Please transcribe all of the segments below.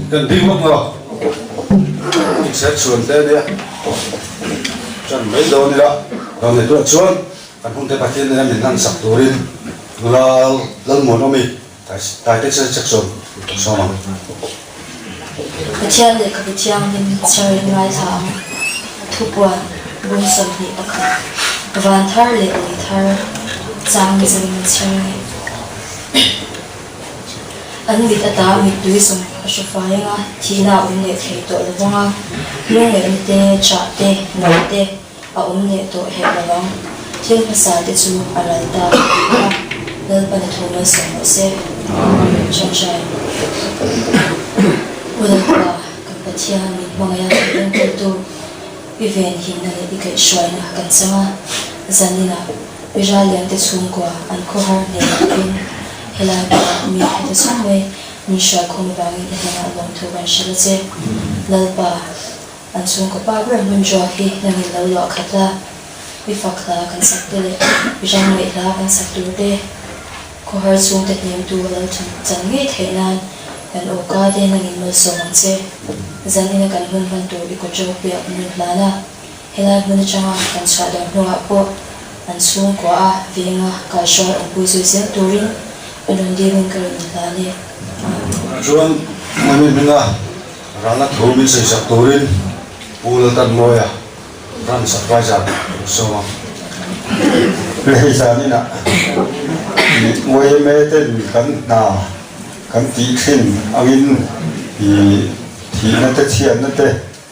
Kan ding vak lo. Inset chhuan te ania. Chan mai dawn ila. Lo nei tuah chuan kan hun te Pathian nena min hlan sak turin nula Lalmuanawmi Taite Chek sawm ang. Pathian lehkhabu thianghlim chhiarin ngaithla ang. Thupuan bung 21, Van thar leh lei thar chang mizoin an chhiar nge? An mit ata mittui zawng a hre fai anga thihna a awm leh thei tawh lo vang a, lungngaihna te, chah te, nau te a awm leh tawh hek lo vang. Thil hmasa te chu a ral ta a tih kha Lalpan a thu malsawm rawh se. Ṭawngṭai. U Lalpa, kan Pathian min hmangaih a kan enkawltu i venhimna leh i kaihhruaina kan chang a, zaninah mi ralliante chhungkua an khawhar hneh lovin helai pawh mi heta chhung mai min hruaikhawm avangin i hnenah lawmthu kan hrilh a che. Lalpa, an chhungkaw pa ber hmun ruak hi nangin lo luah khat la, mi fak hla kan sak te leh mi ramngaih hla kan sak tur te, khawhar chhungte hnemtu a lo chan ngei theih nan kan awka te nangin malsawm ang che. Zanina kan hun hman tur i kawt ropuiah kan rawn hlan a. Helai hmun atanga kan chhuah dang hnuah pawh an chhungkua a venga kaihruai awmpui zui zel turin ka rawn dilin ka rawn inhlan e. Tunah chuan Mami hminga ralna thu min sawisak turin Pu Laltanmawia Branch Advisor ka sawm a. Lei zaninah yma ten kan hna kan tih thin angin thihna te chhiatna te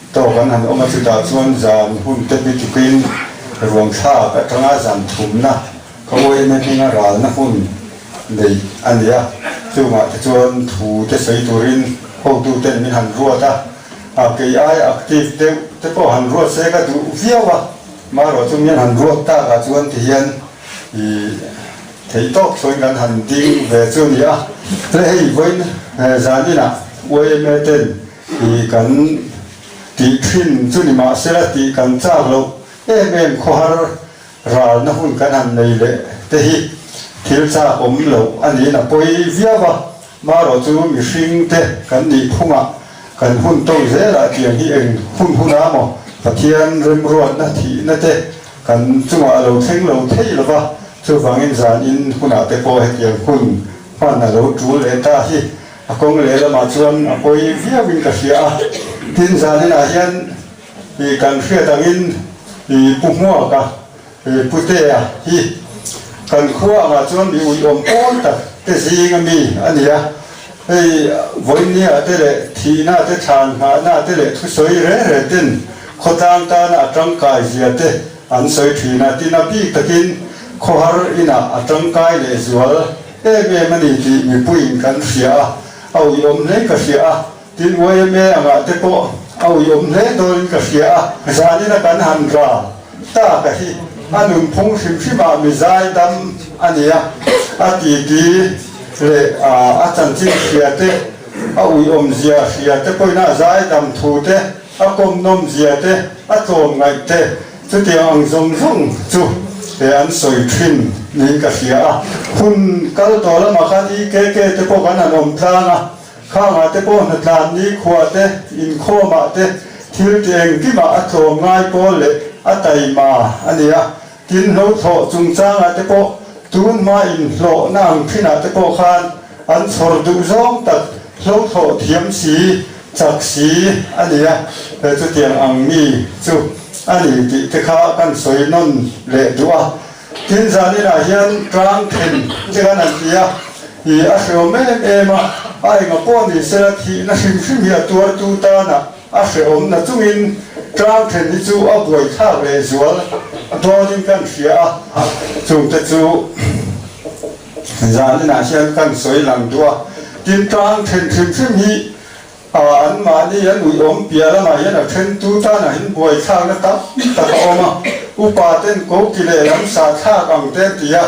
Tawk an han awm a, chutah chuan zan hun te bitukin ruang thlak atanga zan thumna ka uaina hminga ralna hun neih a ni a. Chungah te chuan thu te sawi turin hotu ten min han ruat a, a kei ai active deuh te pawh han ruat se ka duh viau a, marawh chu min han ruat takah chuan tihian ih theih tawk chuan kan han ding ve chu a ni a. Tle hei vawiin zaninah yma ten Tih kan tih thin chu ni mahsela tih kan chak loh em em khawhar ralna hun kan han nei leh te hi thil chak awm loh a niin a pawi viau a, marawh chu mihring te kan nih phungah kan hun tawng zelah tiang hi eng hun huna maw Pathian remruatna thihna te kan chungah a lo thleng lo thei lo va, chuvangin zanin hunah te pawh hetiang hun hman a lo tul leh ta hi. A kawng lehlamah chuan a pawi viauin ka hria a, tin zaninah hian ih kan hriat angin ih Pu Hmuaka, ih Putea hi kan khua angah chuan mi uiawm pawl tak te zing a mi a ni a, hei vawinia te leh thihna te thlan nghahna te leh thusawi reng reng ten khawtlang tana a tangkai zia te an sawi thin a, tin a bik takin khawhar inah a tangkai lehzual Em em a ni tih mipuiin kan hria a, a uiawm hle ka hria a, tin yma angah te pawh a uiawm hle dawrin ka hria a, zanina kan han ra ta ka hi a nunphung hrim hrimah mi zai dam a ni a, a titi leh a chanchin hria te, a uiawm zia hria te pawhin a zai dam thu te, a kawmnawm zia te, a tlawm ngaih te, Chutiang ang zawng zawng chu he an sawi thin niin ka hria a. Hun kal tawh lamah khan EKK te pawh kan han awm tlang a, khangah te pawh hnatlan nikhua te, inkhawmah te, thil ti engkimah a tlawm ngai pawl leh a taima a ni a. Tin hlo thlawh chungchangah te pawh tun hma inhlawhna ang thinah te pawh khan an chhawr duh zawng tak hlo thlawh thiam si, chak si a ni a, he chutiang ang mi chu a ni tih te kha kan sawi nawn leh duh a. Tin zaninah hian tlang then te khan an ti a, ih a hreawm em em a, a enga pawh ni sela thihna hrim hrim hi a tuartu tana a hreawmna chungin tlang then hi chu a buaithlak leh zual dawnin kan hria a, chungte chu zaninah hian kan sawi lang duh a. Tin tlang then hrim hrim hi A, anmahni an uiawm piah lamah hian a thentu tanah hin buaithlakna tam tak a awm a, upa ten koki leh lam sah thlak ang te an ti a,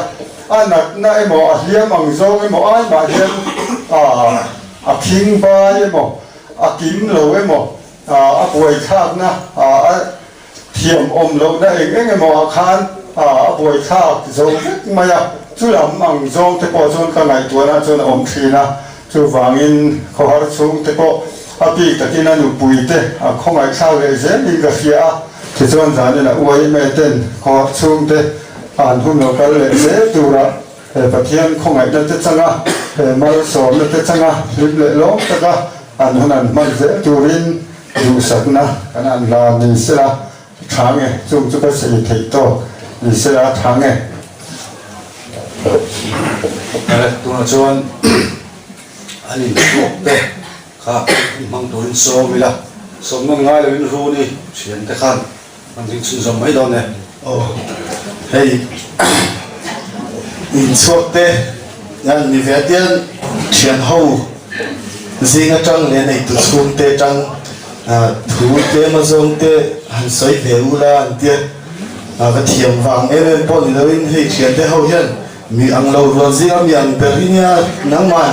a natna emaw a hliam ang zawng emaw ai mah hian a a khing bai emaw a kim lo emaw a buaithlakna a Thiam awm lohna eng eng emaw ah khan a buaithlak zo vek mai a, chu lam ang zawng te pawh chuan ka ngaihtuahna chuan a awm thin a, chuvangin khawhar chhung te pawh a bik takin a nupui te a khawngaihthlak leh zelin ka hria a, tichuan zanin a uaime ten khawhar chhung te an hun lo kal leh zel tura he Pathian khawngaihna te changa he malsawmna te changa hlim leh lawm taka. an hun an hman zel turin duhsakna kan han la ni sela tha nge, chung chu ka sawi theih tawk ni sela tha nge. Tunah chuan an inchhuak te kha hmang turin sawm ila, sawm nawn ngai loin Runi thiante khan An ding chhunzawm mai dawn e. Aw hei inchhuak te an ni ve atian thian ho zing atang leh neitu chhung te atang thu tlem azawng te han sawi ve ula an tia ka thiam vang em em pawh ni loin hei thian te ho hian mi ang lo rual zinga mi ang ber hi nia nangman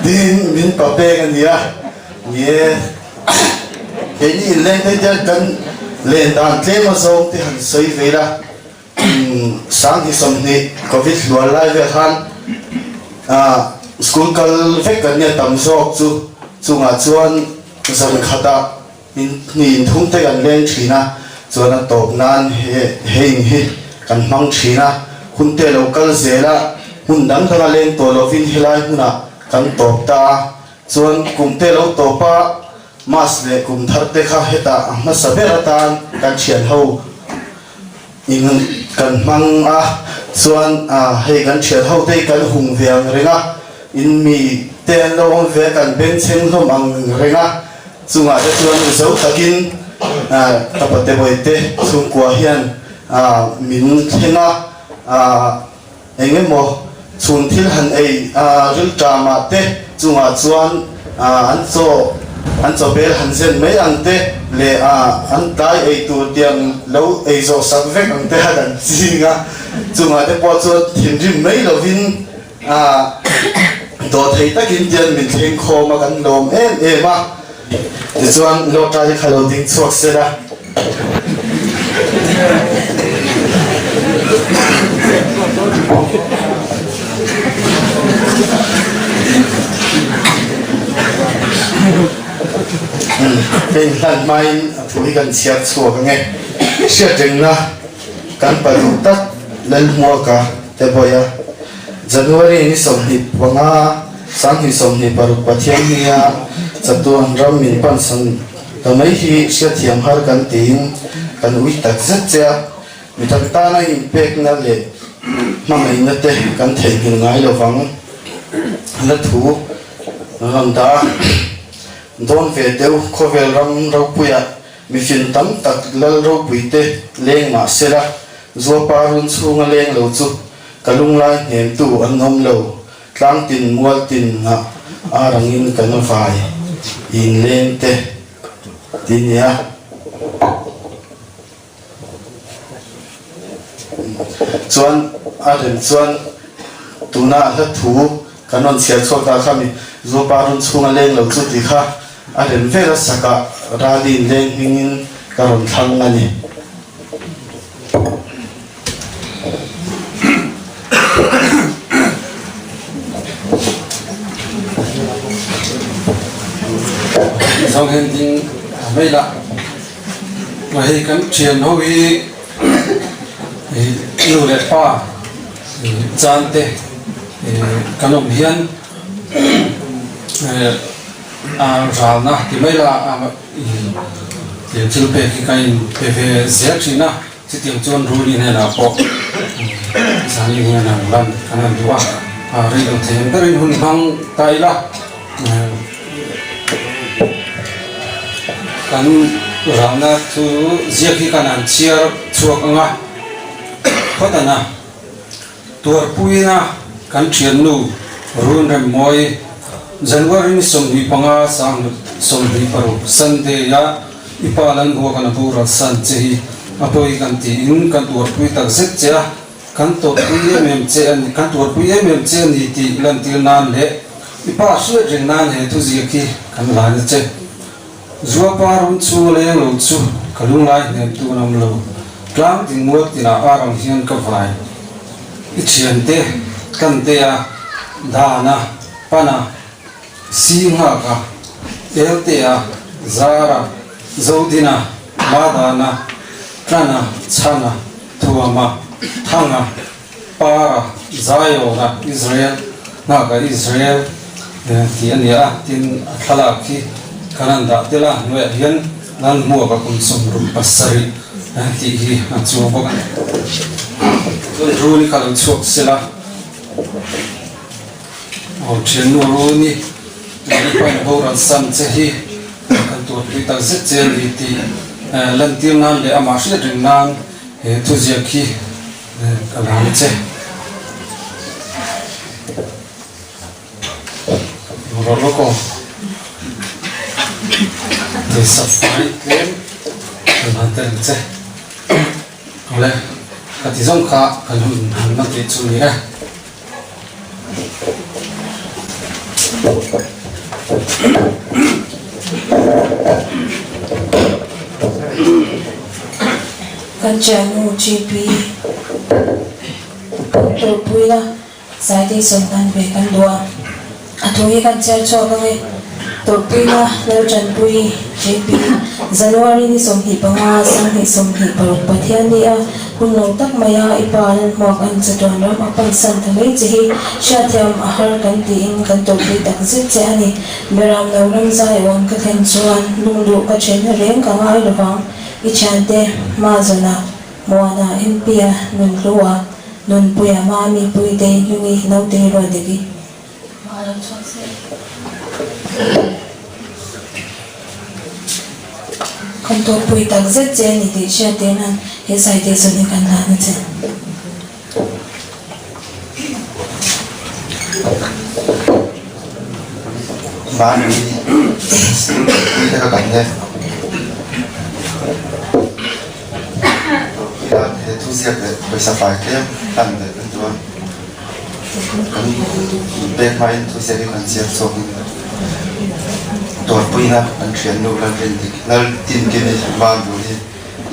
tiin min pa pek a nia ni e. Keini inleng te hian kan len dan tlem a zawng te han sawi ve ila, Sanghnih 20 Covid hluar lai vel khan school kal vek kan nia tam zawk chu chungah chuan zan khatah hnih inthum te kan leng thin a, chuan a tawp nan he in hi kan hmang thin a, hun te lo kal zel a, hmun dang danga leng tawh lovin helai hmunah kan tawp ta a. Chuan kum te lo tawp a, Mas leh kum thar te kha hetah a hmasa ber atan kan thian ho in kan hmang a, chuan hei kan thian ho te hi kan hung ve ang reng a, in mi te an lo awm ve a, kan bengchheng hlawm ang reng a, chungah te chuan zo takin ka pate bawihte chhungkua hian min thleng a. Eng emaw chhun thil han ei rilṭamah te chungah chuan an chaw an chaw bel han zen mai ang te leh an tlai ei tur tiang lo ei zawh sak vek ang te a kan ching a, chungah te pawh chuan thinrim mai lovin dawhthei takin tiang min thleng khawm a kan lawm em em a. Tichuan Lota hi kha lo ding chhuak se la. Ka inhlan hmain a thu hi kan chhiar chhuak ange. Hriatrengna kan pa duh tak Lalhmuaka te bawiha January ni 25 2026 Pathian nia chatuan ram min pansan ta mai hi hriatthiam har kan tiin kan ui tak zet che a, mi dang tana inpekna leh hmangaihna te kan theihnghilh ngai lovang la thu rawn dah a, dawn ve deuh khawvel ram ropuiah mifin tam tak lal ropui te leng mah sela zuapa run chhunga leng lo chu ka lunglai hnemtu an awm lo. Tlang tin mual tin ah a rangin kan vai in leng te ti nia. Chuan a rem chuan tuna hla thu kan rawn chhiar chhuak ta kha mi Zuapa run chhunga leng lo chu ti kha a rem vel a sakah ralin leng hmingin ka rawn thlang a ni. Zawng hian ding mai la ma hei kan thian ho hi nu leh pa chan te kan awm hian ralna ti mai la thil pek hi kan in pe ve zel thin a. Chutiang chuan Ruli hnenah pawh Zani hian an lan kan han duh a, rei lo thei ang berin hun hmang ta ila, kan ralna chu ziak hi kan han chhiar chhuak ang a, phawt an a, Tuarpuina kan thiannu Run Remmawi January ni 25 26 Sunday-a I pa Lalhmuaka na boral san che hi a pawi kan tiin kan tuarpui tak zet che a, kan tawrhpui em em che a ni, kan tuarpui em em che a ni tih lantir nan leh i pa hriat reng nan he thuziak hi kan la ni che. Zuapa ram chhung leng lo chu ka lunglai hnem tun awm lo, tlang tin mual tinah ar ang hian ka vai. I thiante, Kantea, Dana, Pana, Singhaka, Eltea, Zara, Zodina, Madana, Tlana, Chhana, Thuama, Thanga, Para, Zaiawna, Israel, Nghaka, Israel, Tih a ni a, tin a thlalak hi kan han dah tel a, hnuaiah hian Lalhmuaka kum 67 tih hi a chuang bawk a ni. Chuan Runi kha lo chhuak sela, aw thiannu Runi, i pain boral san che hi kan tuarpui tak zet che a ni tih lantir nan leh amah hriat reng nan he thuziak hi ka la ni che. Rawh lawk aw. Pawisa fai tlem kan han tel ang che. Awle, ka ti zawng kha kan hun han la tih chu ni e. Kan thiannu GP Tawrhpuina Saitei sawmhnan ve kan duh a, a thu hi kan chhiar chhuak ang e. Tawrhpuina Laltanpui, JP, January ni 25, 2026 Pathian ni a, hun lo tak mai a i pa Lalhmuak an chatuan ram a pansan ta mai che hi hriatthiam a har kan tiin kan tawrhpui tak zet che a ni. Beram lo ram zai awm ka thlen chuan lungduh ka thenna reng ka ngai lovang i thiante hma zawnah Muana, MP-a, Nunhlua, Nunpuia, Mami, Puitei, Hnungi, Nautei, Ruatdiki. Hma lo chhuak se. Kan tawpui tak zet che a ni tih hriat tir nan he Saite zawn hi kan hlan a che. Mahni school kalpui te ka kan e. Tawrhpuia he thu ziak leh pawisa fai tlem hlan leh kan duh a, kan inpek hmain thu ziak hi kan ziak chhuakin Tawrhpuina kan thiannu Lalrindik Laltinkimi Vanduh hi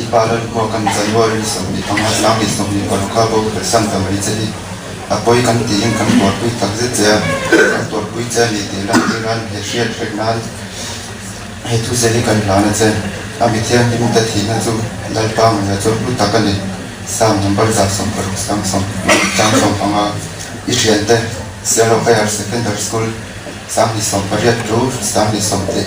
i pa Lalhmuak kan January 25 2026 a bo felsan ta mai che hi a pawi kan tiin kan tuarpui tak zet che a, kan tuarpui che a ni tih lantir an he hriat reng nan. Hei thu zia hi kan hlan a che. A mi thianghlim te thihna chu Lalpa ngaihna chu hlu tak a ni. Psalm number 160 sang sawm chang 15 i thiante Sialhawk Higher Secondary School 2018 to 2020.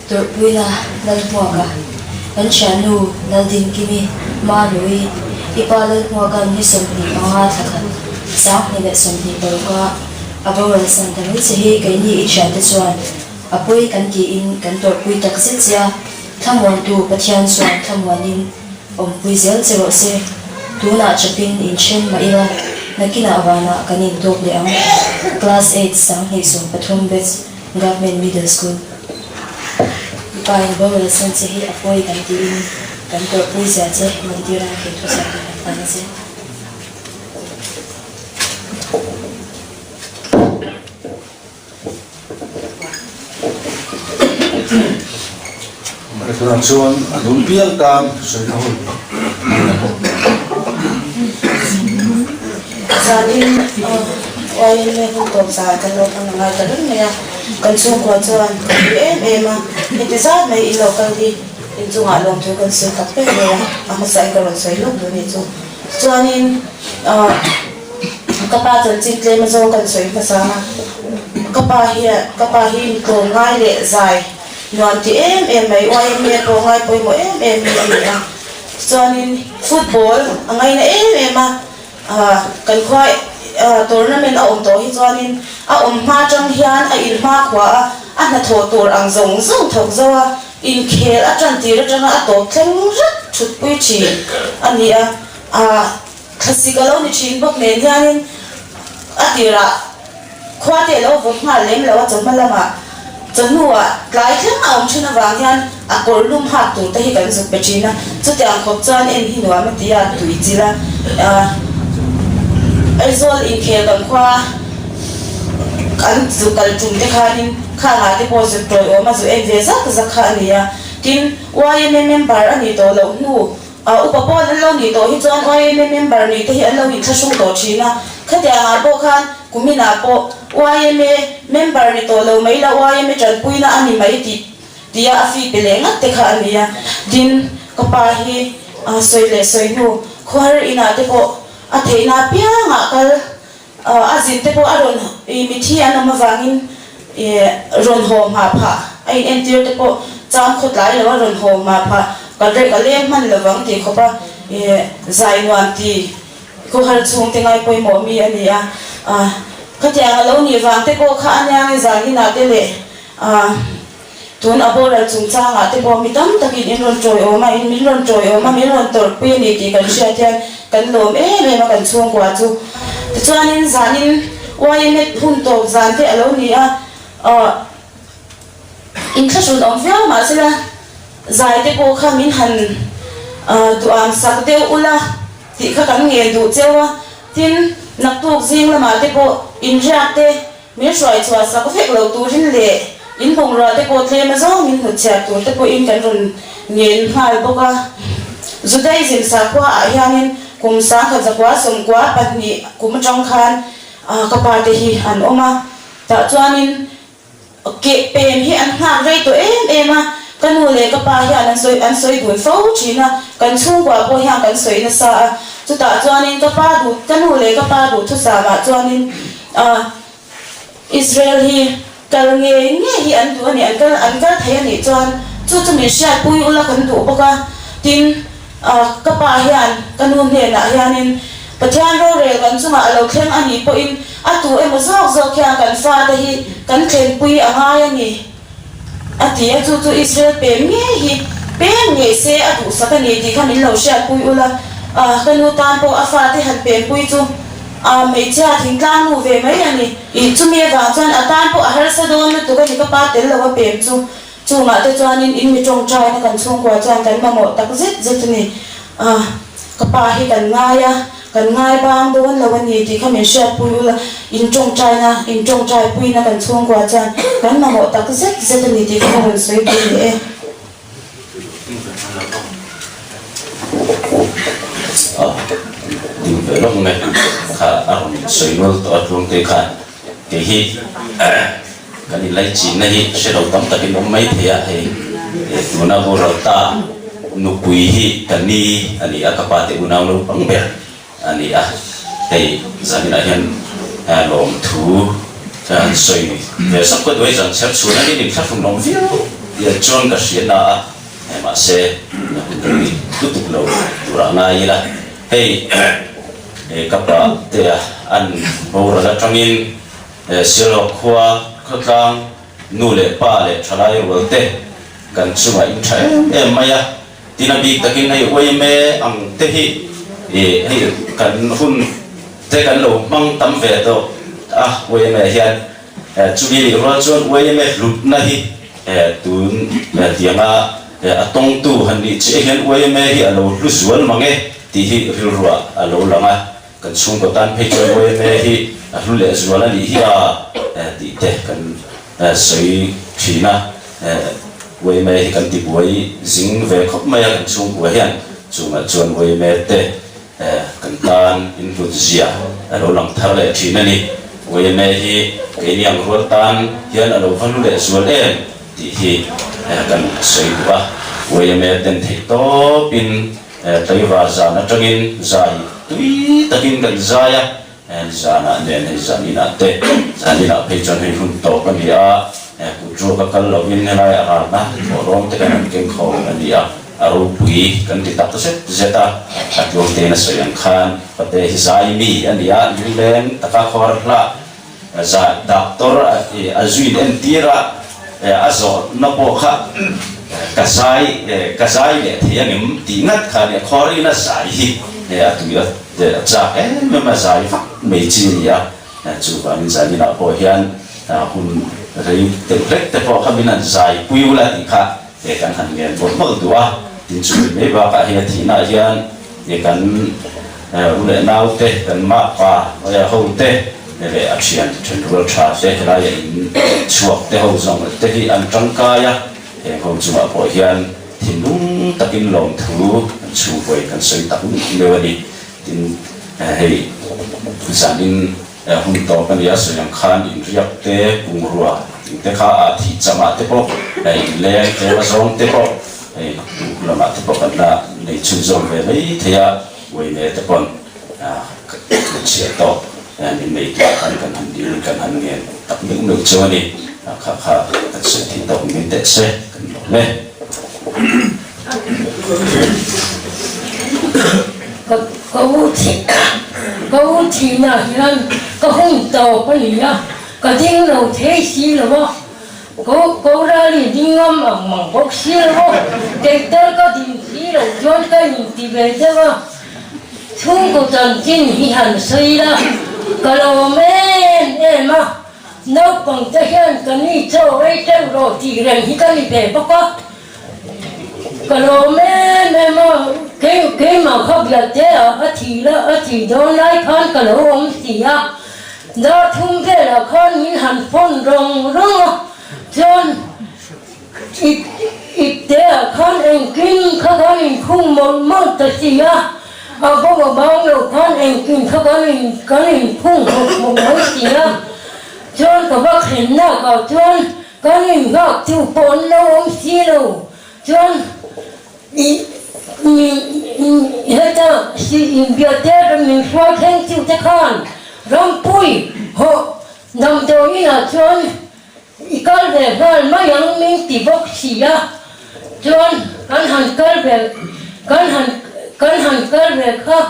Tawrhpuina Lalhmuaka, Kan thiannu Laldinkimi, Manui, i pa Lalhmuaka'n ni 25 thla khat, 2026 a a boral san ta mai che hi keini i thiante chuan A pawi kan tiin kan tawrhpui tak zet che a, thlamuantu Pathian chuan thlamuanin awmpui zel che rawh se. Tunah chawpin inthen mah ila, nakinah vanah kan intawk leh ang. Class eight 2013 Batch Government Middle School. I pa in boral san che hi a pawi kan tiin kan tawrhpui zia che mantir ang kei thu ziak hi kan hman a che. Tunah chuan a dul pial tan sawina hun hman a bawk. Zanin YMA hun tawp zan kan lo hmang a ngai ta reng mai a, kan chhungkua chuan kan ui em em a, heti zat mai in lo kal hi inchungah lawmthu kan sawi tak ber mai a, a hmasa in ka rawn sawi lawk duh a nih chu. Chuanin Ka pa chanchin tlem azawng kan sawi hmasa a, ka pa hian ka pa hi mi tlawm ngai leh zai nuam ti em em mai YMA pawh ngai pawimawh em em hi a ni a, chuanin football a ngaina em em a, kan khua tournament a awm tawh hi chuanin a awm hma atang hian a in hma khua a, a hnathawh tur ang zawng zawng thawk zo a, inkhel a tan tir atanga a tawp thleng rat thutpui thin a ni a. Thlasik a lo ni thin bawk nen hianin a tirah khua te a lo vawt nghal lem lo a, chawhma lamah chawhnuah tlai thleng a awm thin avang hian a kawr lum hak tur te hi kan zuk pe thin a, chutiang khawp chuan en hi nuam a ti a, tui chilh a, Aizawl inkhel kan khua an zuk kal tum te khanin khangah te pawh zuk tawiawm a zu en ve zak zak kha a ni a, tin YMA member a nih tawh loh hnu A upa pawn an lo nih tawh hi chuan YMA member nih te hi an lo inthlahrung tawh thin a. Khatiangah pawh khan kuminah pawh yma member ni tawh lo mai la yma tanpuina a ni mai tih tia a fee pe leh ngat te kha a ni a. Tin, ka pa hi sawi leh sawi hnu khawhar inah te pawh a theihna apiangah kal A zin te pawh a rawn i mithi an awm avangin i rawn haw hma phah, a in entir te pawh chang khaw tlai lo a rawn haw hma phah, ka reh ka leng hman lovang tih khawp a i zai nuam ti khawhar chhung te ngai pawimawh mi a ni a, khatiang a lo nih vang te pawh kha a niang i zan inah te leh Tun a boral chungchangah te pawh mi tam takin in rawn tawiawm a, in min rawn tawiawm a, min rawn tawrhpui a ni tih kan hriat hian kan lawm em em a kan chhungkua chu. Tichuanin zanin yma hun tawp zan te a lo ni a, aw inthlahrun awm viau mahsela zai te pawh kha min han duham sak deuh ula tih kha kan ngen duh cheu a, tin naktuk zing lamah te pawh inriak te Min hruai chhuah sak vek lo turin leh in bungrua te pawh tlem azawng min hnutchhiat tur te pawhin kan rawn ngen nghal bawk a. Judaism sakhua ah hianin kum sangkhat zakua sawmkua pahnih kum atang khan ka pa te hi an awm a, tah chuanin keh pem hi an nghak rei tawh em em a, ka nu leh ka pa hian an sawi an sawi dun fo thin a, kan chhungkua pawh hian kan sawi nasa a, chutah chuanin ka pa duh ka nu leh ka pa duhthusam ah chuanin A, Israel hi kal ngei ngei hi an duh a ni, an kal an kal thei a nih chuan chu chu min hriatpui ula kan duh bawk a. Tin, a, ka pa hian ka nu hnenah hianin Pathian rorel kan chungah a lo thleng a nih pawhin a tu emaw zawk zawk hian kan fate hi kan thlenpui a ngai a ni. A ti a, chu chu Israel pem ngei hi pem ngei se a duhsak a ni tih kha min lo hriatpui ula, ka nu tan pawh a fate han pempui chu a hmeichhia thingtlang nu ve mai a ni. Ih, chumi avang chuan a tan pawh a harsa dawn lutuk a ni, ka pa tel lo a pem chu. Chungah te chuanin in mi tawngtaina kan chhungkua chuan kan mamawh tak zet zet a ni. Ka pa hi kan ngai a, kan ngai bang dawn lo a ni tih kha min hriatpui ula, in tawngtaina, in tawngtaipuina kan chhungkua chuan kan mamawh tak zet zet a ni tih kha ka rawn sawi pui leh e. Ding ve lawk mai kha a rawn sawi nual tawh a tluangte khan kei hi Kan inlaichinna hi hre lo tam takin awm mai thei a, hei tuna boral ta nupui hi ka ni a ni a, ka pa te unau naupang ber a ni a, hei zaninah hian lawmthu an sawi ve zauh ka duai zan chher chhun a ni inthlahrun awm viau chuan ka hria na a, mahse hun rei lutuk lo turah ngai ila, hei ka pa te an boral atangin Sialawk khua, khawtlang, nu leh pa leh thalai rual te kan chungah in tha em em mai a, tin a bik takin hei yma ang te hi ih hei kan hun te kan lo hmang tam ve tawh a, yma hian chumi nih rual chuan yma hlutna hi tun tianga a tawngtu han nih chiah hian yma hi a lo hlu zual mang e tih hi rilruah a lo lang a. Kan chhungkaw tan phei chuan yma hi a hlu leh zual a nih hi a tih te kan sawi thin a, yma hi kan tibuai zing ve khawp mai a kan chhungkua hian, chungah chuan yma te kan tan inhlut zia a lo lang thar leh thin a ni. Yma hi keini ang rual tan hian a lo va hlu leh zual em tih hi kan sawi duh a, yma ten theih tawpin Tlaivar zan atangin zai tui takin kan zai a, zanah nen hei zan inah te, zan inah phei chuan hei hun tawp a ni a, kut ruak a kal lovin helai a ralna thawhlawm te kan han keng khawm a ni a, a ropui kan ti tak zet zet a, a tluangtein a sawi ang khan pate hi zai mi a ni a, lungleng taka khawar hlah Zah doctor a zuin entir a, a zawhna pawh kha ka zai ka zai leh thei angem tih ngat kha nia, khawrina zai hi a tui a chak em em a, zai vak mai chi a ni a, chuvangin zaninah pawh hian hun rei deuh hlek te pawh kha min han zai pui ula tih kha kan han ngen mawlh mawlh duh a, tin chumi mai bakah hei a thihnaah hian Kan u leh nau te, kan mah pa ho te leh a thian thenrual tha te helaia in chhuak te ho zawng te hi an tangkai a, heng ho chungah pawh hian thinlung takin lawmthu an chhungkawi kan sawi tak meuh a ni. Tin, hei. Zanin hun tawp a nia, sawi ang khan inriak te, bungrua ting te kha a thih chamah te pawh, inleng tlem azawng te pawh hei tuk lamah te pawh kan la nei chhunzawm ve mai thei a, uaine te pawn ka chhiah tawk min nei tur khan kan han dilin kan han ngen tak meuh meuh chu a ni, kha kha kan sawi thei tawk min teh se kan lawm e. Ka u thih ka u thihna hian ka hun tawp a ni a, ka ding lo thei si lo a, ko ko rali ding ngam ang mang bawk si lo a, kei tal ka ding si lo chuan ka inti ve deuh a, chhungkaw chanchin hi han sawi la, ka lawm em em a, naupang te hian ka ni chaw ei teuh rawh tih reng hi ka ni ve bawk a. Ka lawm em em a, kei keimah kha bialte ah a thih la a thih dawn lai khan ka lo awm si a, dar thum velah khan min han phone rawng rawng a, chuan ip ipte ah khan engkim kha kan inkhung mawlh mawlh ta si a, a bo a bang lo khan engkim kha kan in kan inkhung hawk hawk mai si a, chuan ka va thlen nak ah chuan Kan inghak chu pawh an lo awm si lo chuan heta inbiate min hruai thleng chu te khan Rampui hawh damdawi inah chuan i kal ve nghal mai ang min ti bawk si a, chuan kan han kal ve kan han kan han kal ve kha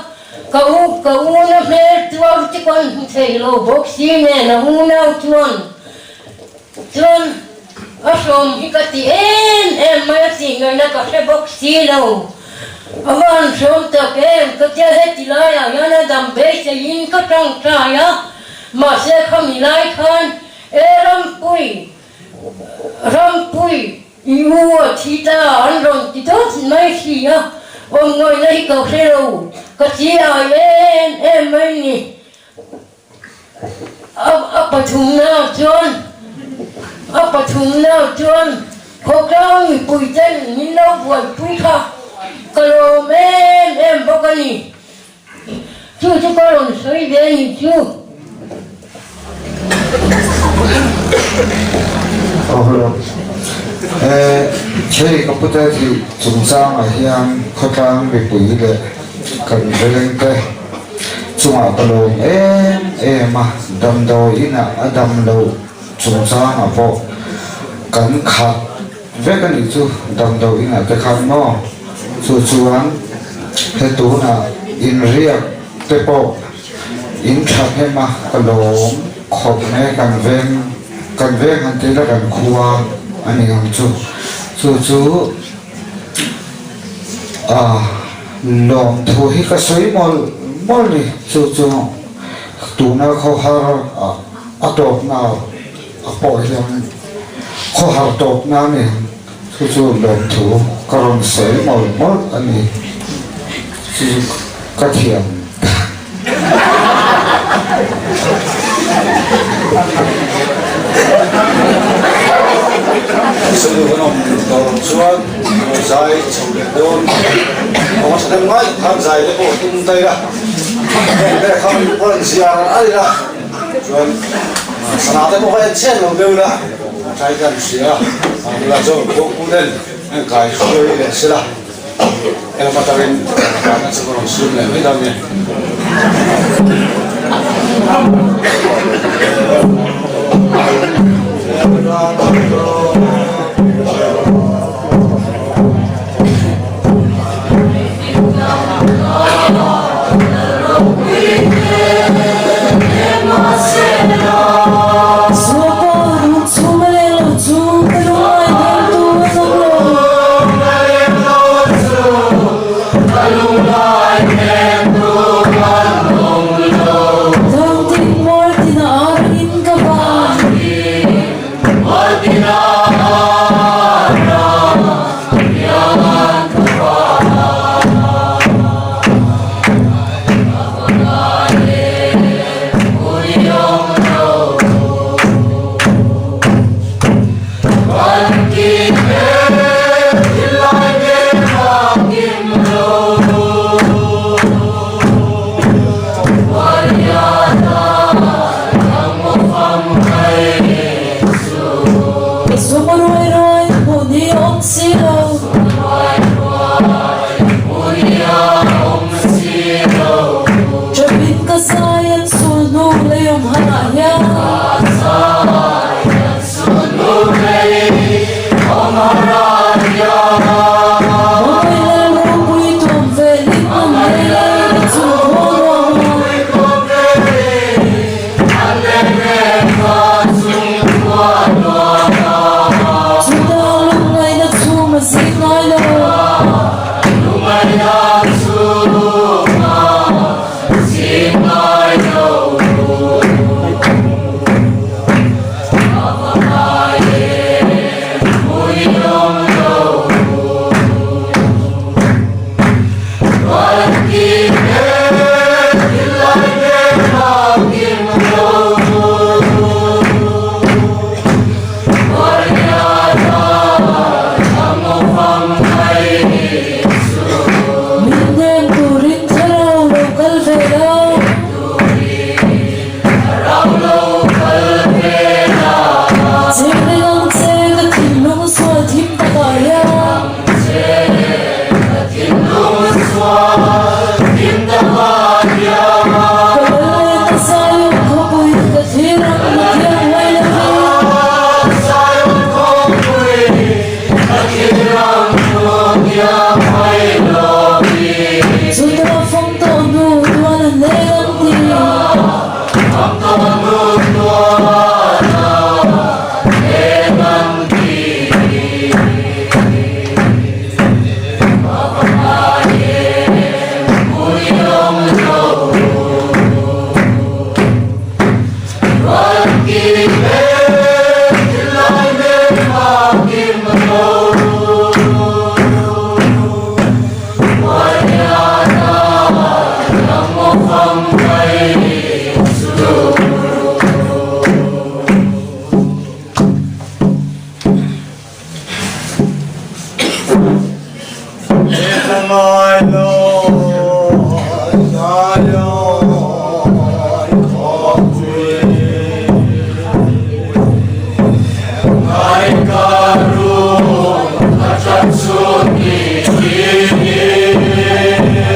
ka u ka una hmel tuar chu kan hmu thei lo bawk si nen a unau chuan Chuan a hrawm hi ka ti em em mai a tih ngaihna ka hre bawk si lo. A va han hrawm tak em ka tia heti laiah hian a dam beiseiin ka tangtai a, mahse khami lai khan e Rampui, Rampui i u a thi ta an rawn ti dawt mai si a, awm ngawihna hi ka hre lo, ka chi ai em em mai ni. A pathumna chuan a pathumna chuan khawtlang mipui ten min lo buaipui kha ka lawm em em bawk a ni. Chu chu ka rawn sawi ve a nih chu. Aw hello. Eh, hei ka pute thih chungchangah hian khawtlang mipui leh kan veng te Chungah ka lawm em em a, damdawi inah a dam loh chungchangah pawh kan khat vek a nih chu, damdawi inah te khan maw? Chu chuan he tunah inriak te pawh in tha hnem a, ka lawm khawp mai kan veng kan veng han tih la kan khua a ni ang chu, chu chu ah. Lawmthu hi ka sawi mawlh mawlh ni, chu chu tuna khawhar a tawpna a pawh hian khawhar tawpna a ni, chu chu lawmthu ka rawn sawi mawlh mawlh a ni, chu chu ka thiam. Salu kan awm tawh chuan zai chho leh dawn kawng a thahnem ngai khan zai te pawh tum daih a, heng te kha mi pawh an ziar a ni la chuan sana te pawh kha en chhiat lo deuh ila a tha hi kan hria a nula zawk pawh ten an kai hruai leh sela. Engemaw takin vanna chu ka rawn siam leh mai dawn a ni. Sum ruai ruai hmuh ni a awm si lo. Sum ruai ruai hmuh ni a awm si lo. Ṭapin ka zai an sul hnu lei awm hanah hian. Ka zai an sul hnu lei awm hanah hian. Mawmai lal ropui tuam ve lim an lei ka chung khaw ruang a. Chutah lungngaihna chhum a zing ngai lo. Min hnem turin thlarau lo kal ve lo. Cheng ang che ka thinlung sual thim takah hian. Ka lal leh ka Zion khawpui ka thlir ang na thiang huai lo hi. Chutah fang tawh hnu tual a hneng ang ti.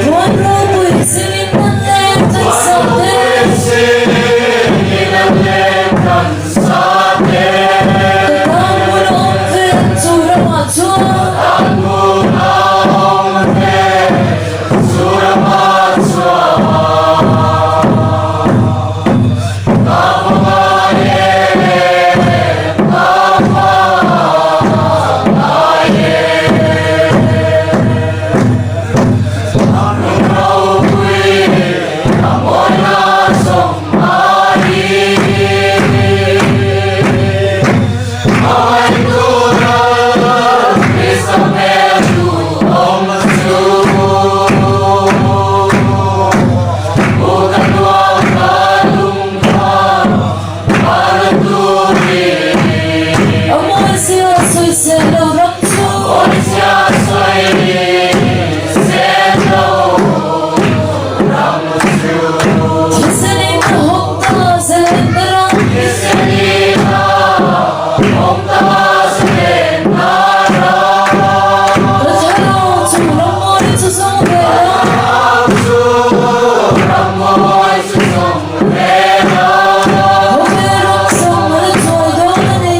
Puan ropui zingin nan leng kan sa te. Ka tan hmun a awm ve chu ramah chuan. A mawizia sawisel lo ram chu. Thisenin ka hawng ta zalen na ram. Ka thlarau chu ram mawi chu zawng ve la. Khawvel ram zawng a la chawi dawn a ni.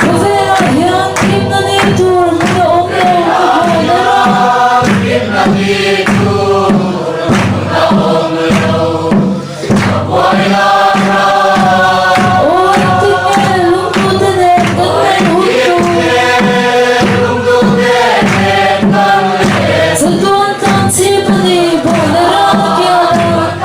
Khawvelah hian thimna ni tur hmun a awm lo ka buaina ram. Aw engtin nge lungtute nen kan len hun tur. Chatuan tlang chhip a ni buaina ram kiana.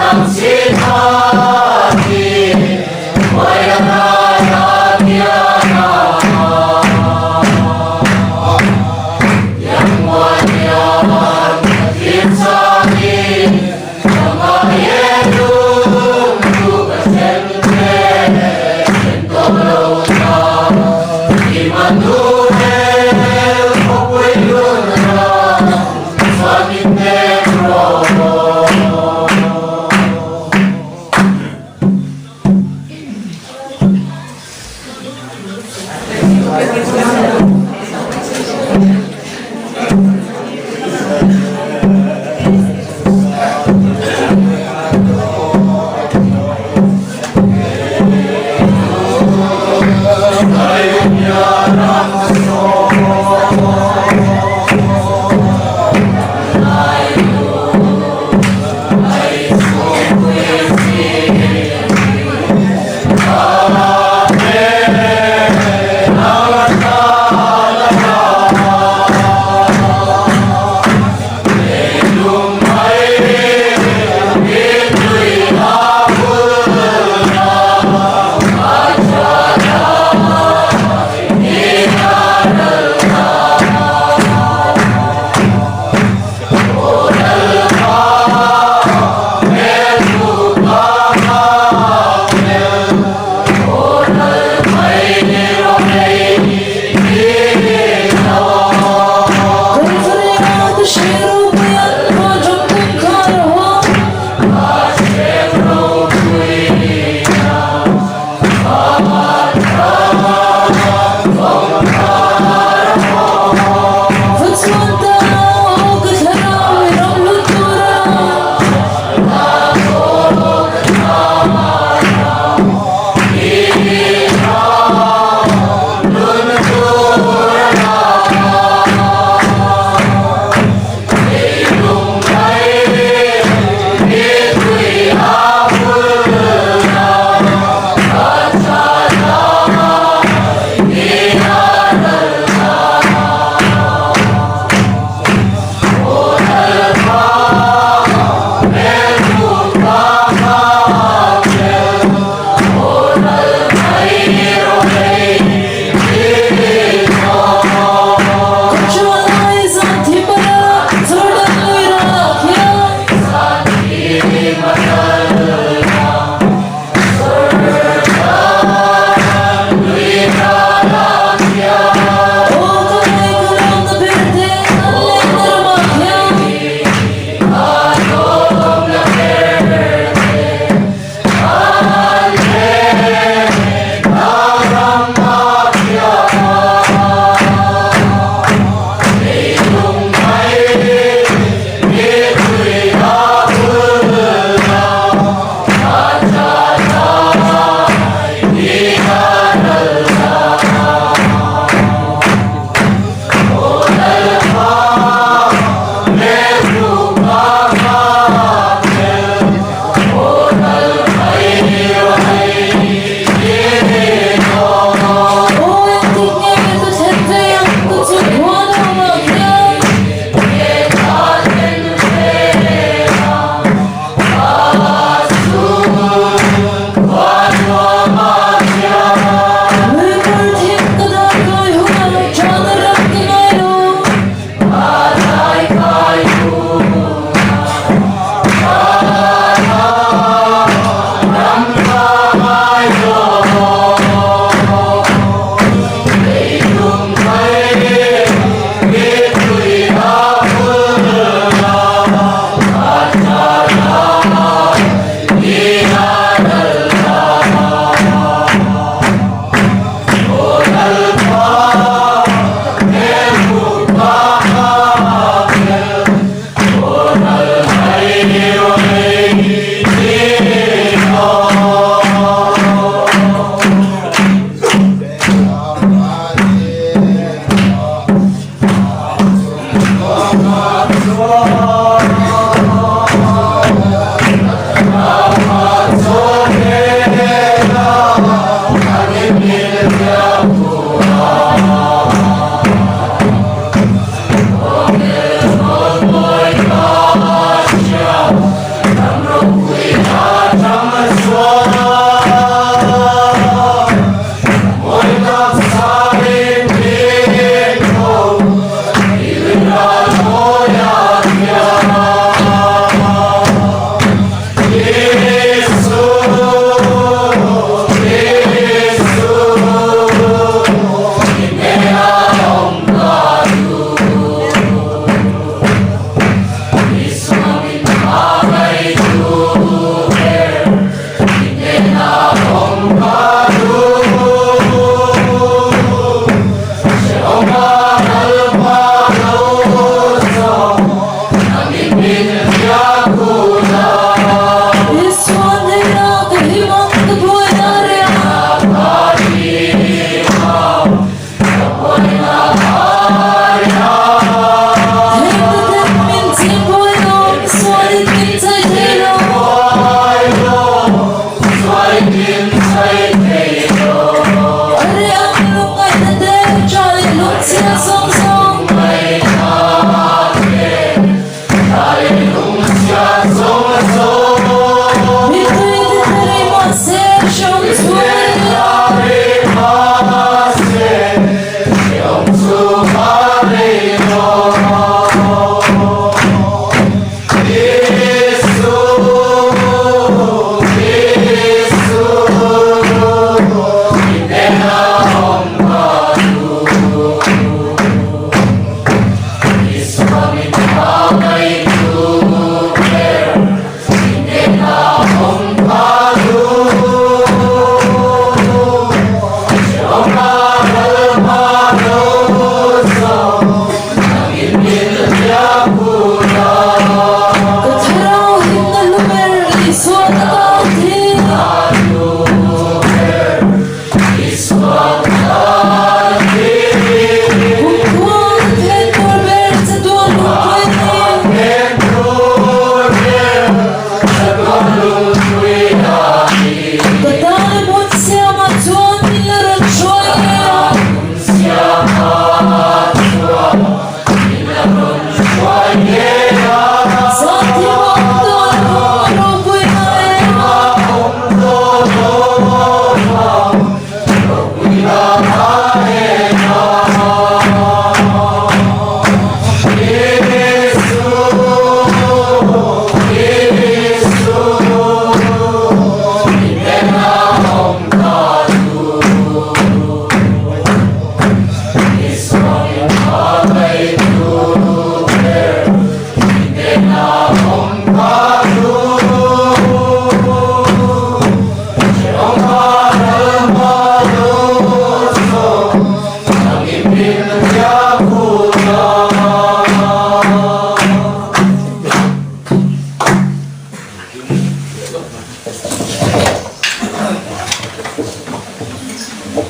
ding leh lawk mai.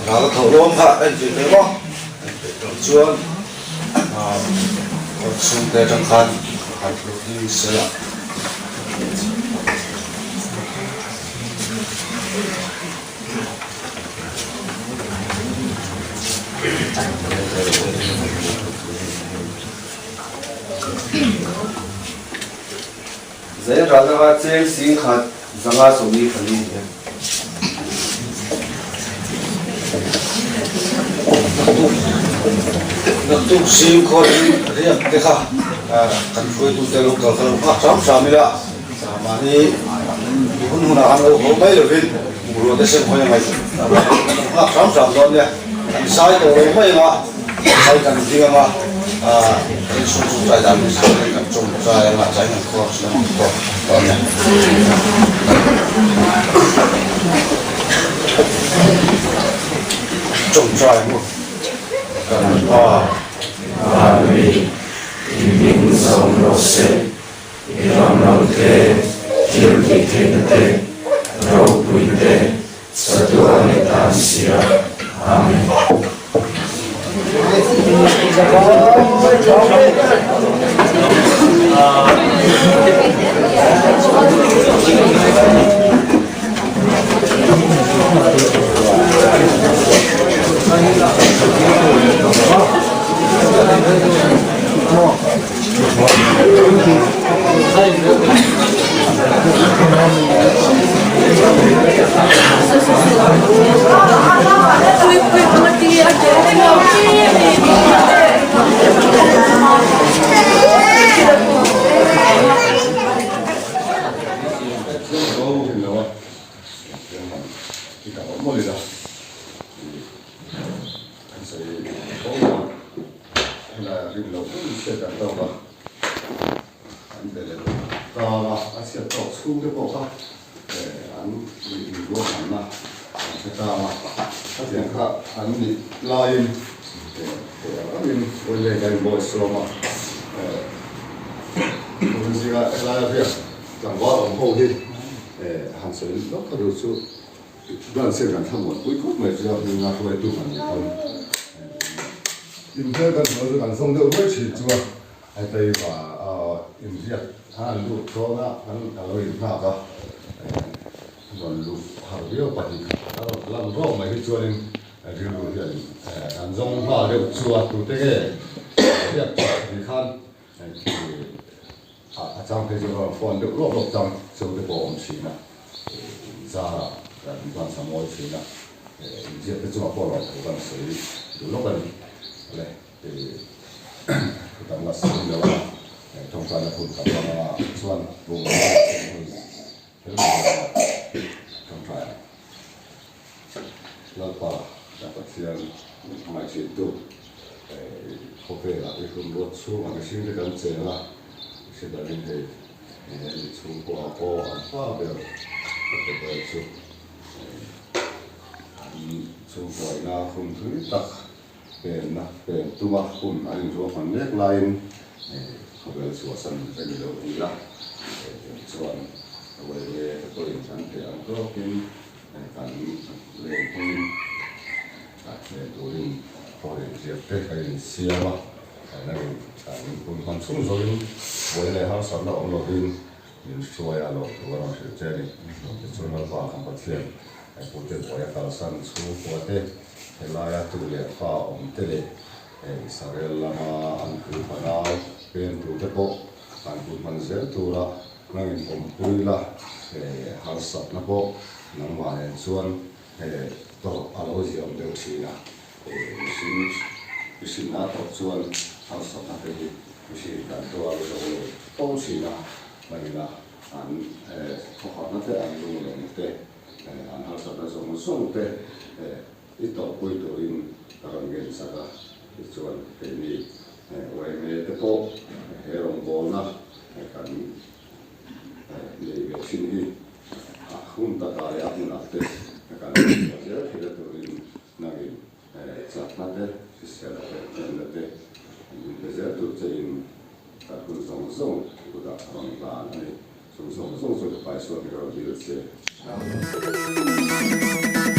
Ral a tho lawm kha a inpeih tawh maw? A inpeih tawh chuan kawt chhungte atang khan han hluh ding sela. Zain ralnga cheng sing khat 524 ni a. Naktuk sing khawin riak te kha kan hruaitute lo kal kha lo nghak hram hram ila mahni i hun hunah khan lo haw mai lovin bungrua te sem hawi a ngaih lo nghak hram hram dawn nia. Kan zai tawh lo mai anga zai kan ding anga kan inchhung tawngtai dan hi zai kan tawngtai anga zai kan khawr chu kan tawk dawn nia. Tawngtai mu kan pa. Vanmi, i hming zawng rawh se, i ram lo te, thil tih theihna te, ropui te, Chatuah ni ta si a. Amen. An be leh tang a, a chhiat tawk chhung te pawh kha an in ruahmanna an hre tang a, khatiang kha an nih laiin amin Oile ka inbawi sawm a, tun zinga helaia riak tlangval awm ho hi han sawi lawk ka duh chu dan siam kan thlamuan pui khawp mai chu a hminga hruaitu han ni pawn inhmel kan hmuh chu kan zawng deuh ruai thin chu a. Hei va inziak kha an lut dawn a, an a lo inhnak a, rawn luh har viau pahnih a rawn lan rawk mai hi chuanin rilru hian an zawng nghal deuh chu a, tute nge ziak tawh ni khan a chang phei chu rawn phone deuh rawk rawk chang chu te pawh a awm thin a, inzarah kan chuan sa mawi thin a, inziak te chungah pawh lawmthu kan sawi duh lawk a ni. Le. Kan la sawi lo a, tawngtaina hun kan hmang a, chuan bungrua leh hun fel mai a tawngtai ang. Lalpa ka Pathian min hmangaih thintu, khawvelah i hun ruat chhungah mihringte kan cheng a, i hre danin hei mi chhungkua pawh an pa ber ka pe ber chu an chhungkuaina hun thui tak Penna pen tuma hun an inruahman mek laiin khawvel chhuahsan reng lo a ni a, chuan Uaile te pawhin kan theih ang tawkin kan leng hmangin len turin khawvel ziak te kan insiam a, kan hun hman chhung zawhin Uaile harsatna awm lovin min hruai a lawm thu a rawn hrilh che a ni. Tichuan Lalpa kan Pathian pute buai a kalsan chhungkua te, helaia tu leh fa awm te leh Israel lama an pui fanau pen tur te pawh an put hman zel tura nangin awmpui la, harsatna pawh nangmah nen chuan tawrh a lo ziaawm deuh thin a, mihring mihrinna tawrh chuan harsatna te hi mihring kan tuar zo lo fo thin a, nangina an khawharna te an lunglenna te an harsatna zawng zawng te i tawrhpui turin ka rawn ngen chak a, tichuan keini yma te pawh he rawngbawlna kan nei ve thin hi. A hun takah leh a hmunah te kan inhmuh zel theihna turin nangin chakna te, hriselna te, hnemna te min pe zel tur chein kan hun zawng zawng kutah rawn hlan a ni. Chung zawng zawng chu ka paisuan hi ka rawn dil che. Amen.